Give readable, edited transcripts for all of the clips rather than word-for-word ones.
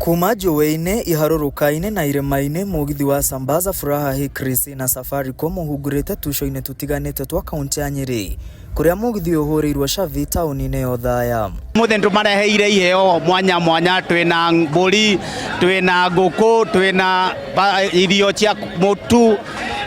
Kuma njũĩ-inĩ, iharũrũka-inĩ na irĩma-inĩ, mũgithi wa Sambaza Furaha Hii Chris na Safaricom ũhungurĩte tuco-inĩ tũtiganĩte twa kaunti ya Nyĩrĩ kũrĩa mũgithi ũyũ ũhũrĩirwo cabi taũni-inĩ ya Othaya. Mũthĩ nĩtũmareheire iheo mwanya mwanya, twĩna mbũri, twĩna ngũkũ, twĩna irio cia mũtu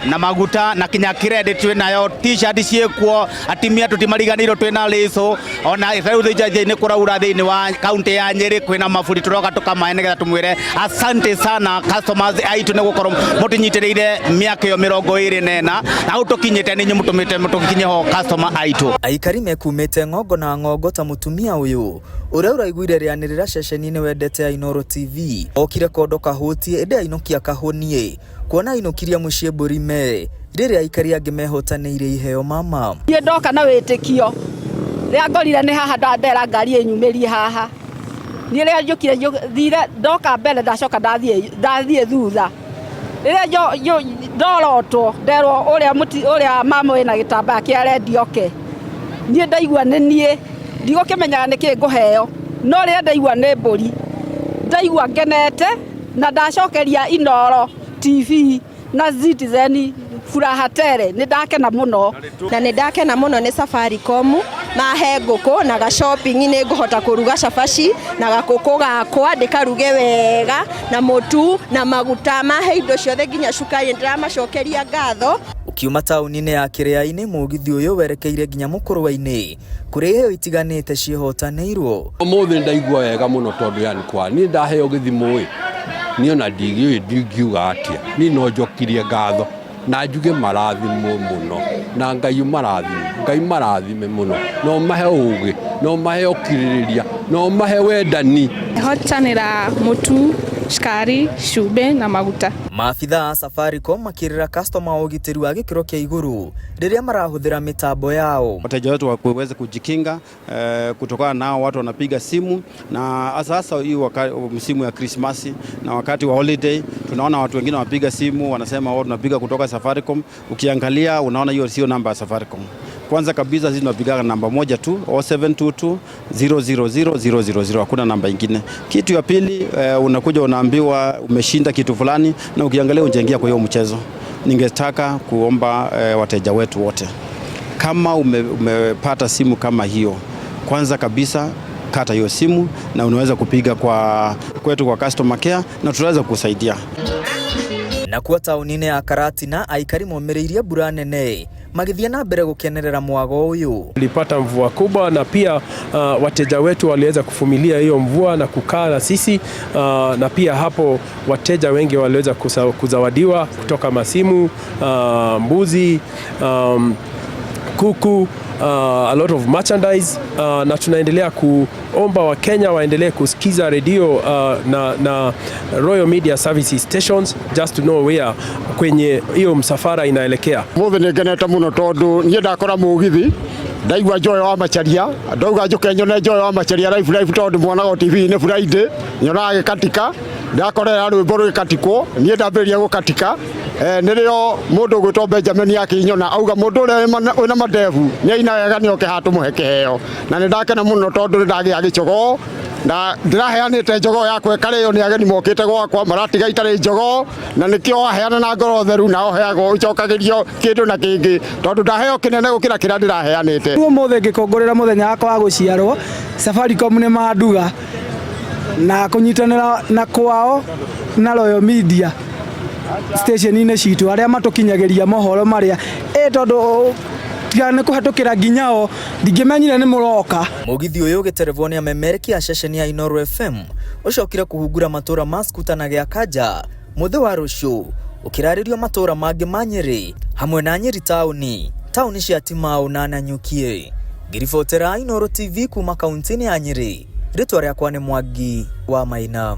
na maguta na kinya credit twĩnayo, t-shirt ciĩkuo, atimia tũtimariganĩirwo, twĩna leso ona rĩu nĩ kũraura thĩinĩ wa kaunti ya Nyĩrĩ, kwĩna maburi tũroka tũkamahe nĩgetha tũmwĩre asante sana customers aitũ nĩ gũkorwo mũtũnyitĩrĩire mĩaka ĩyo 24 na hau tũkinyĩte nĩ inyuĩ mũtũmĩte tũkinye ho customer aitũ. Aikari mekumĩte ng'ongo na ng'ongo ta mũtumia ũyũ ũrĩa ũraiguire rĩanĩrĩra ceceni-inĩ wendete ya Inooro TV okire kondo kahũtie ĩndĩ ainũkia kahũnie kuona ainũkirie mũciĩ mbũri mee rĩrĩa aikari angĩ mehotanĩire iheo mama. Niĩ ndoka na wĩtĩkio rĩrĩa ngorire nĩ haha ndandera ngari ĩnyumĩrie haha niĩ rĩrĩa njũkire thire ndoka mbere ndacoka ndathiĩ thutha rĩrĩa ndorotwo nderwo ũrĩa mama wĩna gĩtambaya kĩa rendi oke niĩ ndaigua nĩ niĩ ndigũkĩmenyaga nĩkĩ ngũheo no rĩrĩa ndaigua nĩ mbũri ndaigua ngenete na ndacokeria Inooro TV na Citizen furaha tele nĩ ndakena mũno. Na nĩ ndakena mũno nĩ Safaricom mahe ngũkũ na ga shopping nĩ ngũhota kũruga cabaci na gakũkũ gakwa ndĩkaruge wega na mũtu na maguta mahe indo ciothe nginya cukari ndĩramacokeria ngatho. Ũkiuma taũni-inĩ ya Kĩrĩa-inĩ mũgithi ũyũ werekeire nginya Mũkũrwe-inĩ kũrĩa iheo itiganĩte ciĩhotanĩirwo. Ũmũthĩ ndaigua wega mũno tondũ yani kwa niĩ ndaheo gĩthimo ĩ niĩ ona ndingĩũĩ ndingiuga atĩa niĩ no njokirie ngatho na njuge marathimwo mũno na Ngai ũmarathime Ngai marathime mũno na ũmahe ũgĩ na ũmahe ũkirĩrĩria na ũmahe wendani. Hotanĩra mũtu, cukari, cumbĩ na maguta. Maabithaa a Safaricom makĩrĩra customer ũgitĩri wa gĩkĩro kĩa igũrũ rĩrĩa marahũthĩra mĩtambo yao. Wateja wetu waweze kujikinga kutokana nao watu wanapiga simu na hasa hii msimu ya Krismasi na wakati wa holiday, tunaona watu wengine wanapiga simu wanasema wao tunapiga kutoka Safaricom. Ukiangalia unaona hiyo sio namba ya Safaricom. Kwanza kabisa sisi tunapiga namba moja tu 0722 000 000, hakuna namba ingine. Kitu ya pili unakuja unaambiwa umeshinda kitu fulani, na ukiangalia unaingia kwa hiyo mchezo. Ningetaka kuomba wateja wetu wote, kama umepata simu kama hiyo, kwanza kabisa kata hiyo simu na unaweza kupiga kwa kwetu kwa customer care na tutaweza kusaidia. Nakuo taũni-inĩ ya Karatina aikari momĩrĩirie mbura nene magĩthiĩ na mbere gũkenerera mwago ũyũ. Tulipata mvua kubwa na pia wateja wetu waliweza kuvumilia hiyo mvua na kukaa na sisi na pia hapo wateja wengi waliweza kuzawadiwa kutoka masimu, mbuzi, kuku, a lot of merchandise na tunaendelea kuomba Wakenya waendelee kusikiza redio na Royal Media Services stations just to know where kwenye hiyo msafara inaelekea. Mũthĩ nĩ ngenete mũno tondũ niĩ ndakora mũgithi ndaigua Joy wa Macharia ndauga njũke nyone Joy wa Macharia live live tondũ mwonaga TV-inĩ Friday nyonaga gĩkatika ndakorera rwĩmbo rwĩkatikwo niĩ ndambĩrĩria gũkatika nĩrĩo mũndũ ũgwĩtwo Benjamin akĩnyona auga mũndũ ũrĩa wĩna mandebu nĩ aina wega nĩ oke haha tũmũhe kĩheo na nĩ ndakena mũno tondũ nĩ ndagĩa gĩcogoo na ndĩraheanĩte njogoo yakwa ĩkarĩo nĩ ageni mokĩte gwakwa maratiga itarĩ njogoo na nĩkĩo waheana na ngoro theru na ũheagwo ũcokagĩrio kĩndũ na kĩngĩ tondũ ndaheo kĩnene gũkĩra kĩrĩa ndĩraheanĩte. Ũmũthĩ ngĩkũngũĩra mũthenya wakwa wa gũciarwo Safaricom nĩ manduga na kũnyitanĩra na kwao na Royal Media station-inĩ citũ arĩa matũkinyagĩria mohoro marĩa ĩ tondũ tiga nĩ kũhetũkĩra nginya o ndingĩmenyire nĩ mũroka. Mũgithi ũyũ ũgĩterebwo nĩ amemerekia a ceceni ya Inooro FM ũcokire kũhungura matũra ma Skuta na Gĩakanja mũthĩ wa rũciũ ũkĩrarĩrio matũra mangĩ ma Nyĩrĩ hamwe na Nyĩrĩ taũni, taũni cia Timau na Nanyukie. Ngĩribotera Inooro TV kuma kaunti-inĩ ya Nyĩrĩ, rĩtwa rĩakwa nĩ Mwangi wa Maina.